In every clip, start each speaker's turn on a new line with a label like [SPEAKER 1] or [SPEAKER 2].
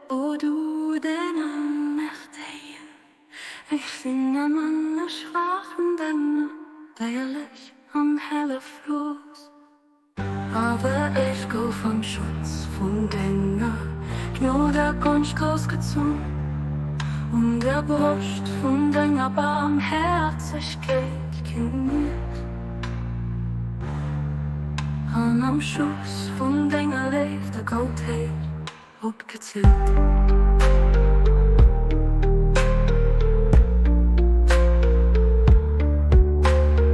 [SPEAKER 1] O du den Allmächtegen, ech sinn nëmmen e schwaachen Dénger, déierlech an hëlleflos. Awer ech gouf am Schutz vun denger Gnod a Gonscht groussgezunn, un der Broscht vun denger Barmhäerzegkeet genährt. An am Schutz vun denger Léift a Gottheet opgezillt.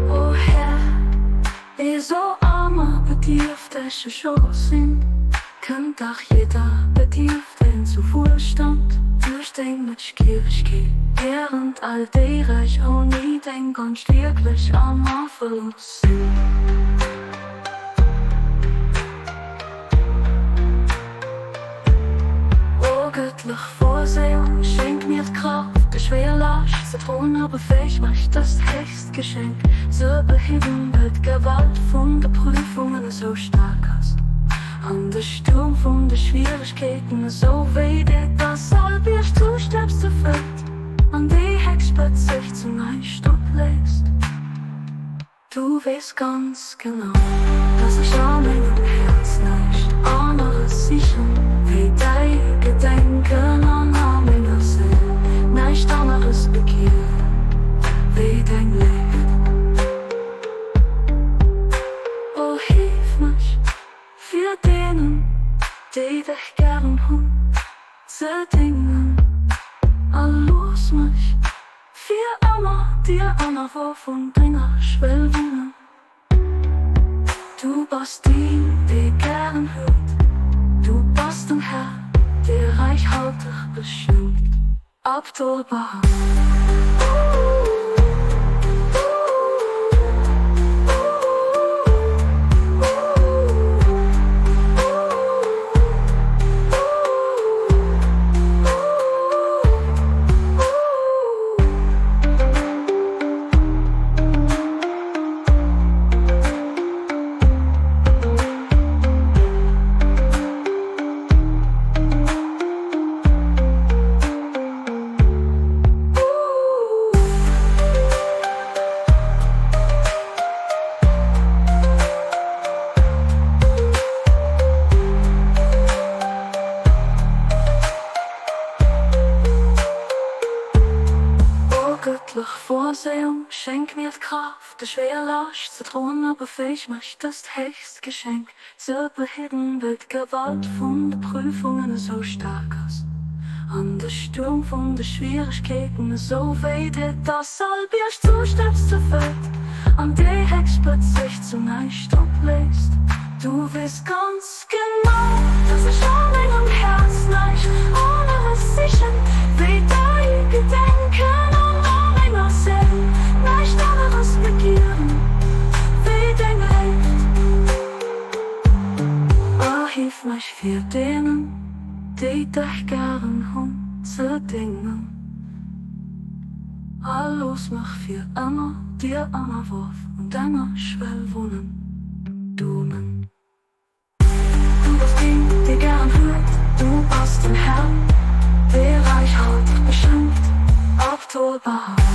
[SPEAKER 1] O Här, wéi sou aner Bedierftege scho sinn, kënnt dach jidder Bedierften zu Wuelstand duerch deng Mëtschgiewegkeet, wärend all déi Räich ouni deng Gonscht wierklech am Verlust sinn. O gëttlech Vorsehung, schenk mir d'Kraaft, déi schwéier Laascht ze droen a befäeg mech, dëst héchst Geschenk ze behidden, well d'Gewalt vun de Prüfungen esou staark ass an de Stuerm vun de Schwieregkeeten esou wéi deet, dass all Bierg zu Stëbs zerfält an déi héchst Spëtz sech zu näischt opléist. Du weess ganz genau, dass ech a mengem Häerz näischt aneres sichen wéi däi Gedenken an a menger Séil näischt aneres begier wéi deng Léift. O hilf mech, fir deenen, déi dech gären hunn, ze déngen a looss mech Fir ëmmer dir ënnerworf un denger Schwell wunnen. Du bass deen, dee gären huet, du bass den Här, dee räichhalteg beschenkt. Abdul-Baha. O gëttlech Vorsehung, schenk mir d'Kraaft, déi schwéier Laascht ze droen a befäeg mech, dëst héchst Geschenk ze behidden, well d'Gewalt vun de Prüfungen esou staark ass an de Stuerm vun de Schwieregkeeten esou wéi deet, dass all Bierg zu Stëbs zerfält an déi héchst Spëtz sech zu näischt opléist. Du weess ganz genau, dass ech a mengem Häerz näischt aneres sichen wéi däi Gedenken an a menger Séil näischt aneres begieren wéi deng Léift. Erhief mech fir deenen, déi dech gären hunn, ze déngen, a looss mech fir ëmmer dir ënnerworf un denger Schwell wunnen. Domen. Du bass deen, dee gären huet, du bass den Här, dee räichhalteg beschenkt. Abdul-Baha.